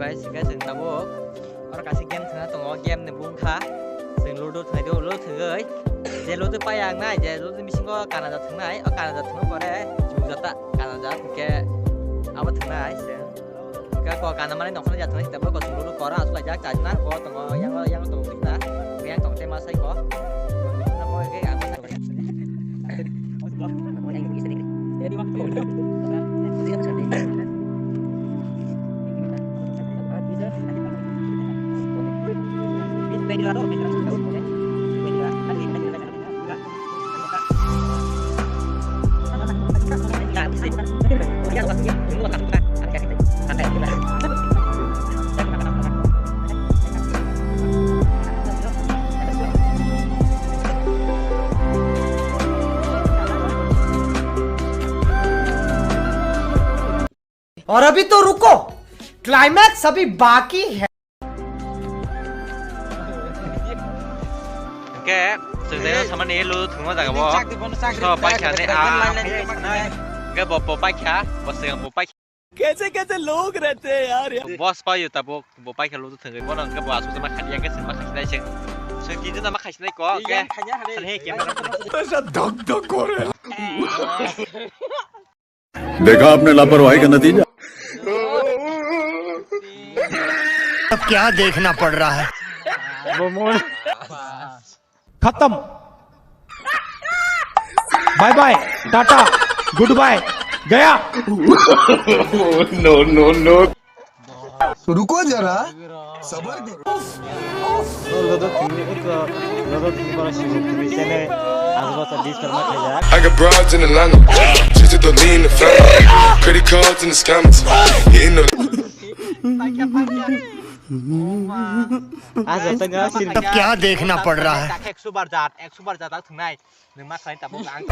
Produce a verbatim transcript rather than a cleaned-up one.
Guys, guys, chwng tabuk oro kaisa game thwngna tongo, game ni bung kha chwng Ludo thwngnai do, Ludo thwngwi je Ludo paiya wngnai, je Ludo bisingo Kanada thwngnai, o Kanada thwngwi pore chwng jota Kanada hwnkhe abo thwngnai chwng. Hwnkhe ko Kanada mani nokha ja thwngnai, tabuk ko chwng Ludo kora aswk laijak, chajna ko tongo, yang, yang tongo na, yang tongo tei ma sai ko. और अभी तो रुको, क्लाइमैक्स अभी बाकी है। Hwnkhe chwng tei samani elu thwngma jaga bo. So paikha ne a. Hwnkhe bo bo paikha, bo seng bo paikha. Kaise kaise log rehte hain yaar. Boss paio tabuk bo paikha Ludo thwngwi bono hwnkhe bo aswk ma khati yang khe seng ma khati nai seng. Seng tini ma khati nai ko. Hwnkhe. Dhak dhak ho raha hai. देखा आपने लापरवाही का नतीजा। अब क्या देखना पड़ रहा है? खत्म। Bye bye, tata, goodbye, गया। No, no, no. रुको जरा, सबर करो। I got broads in Atlanta, just to lean the family. Credit cards and the scammers, hitting the अब क्या देखना पड़ रहा है? Ekso bar jat, ekso bar jat ang thwngnai. Nwng ma khlai tabuk ang.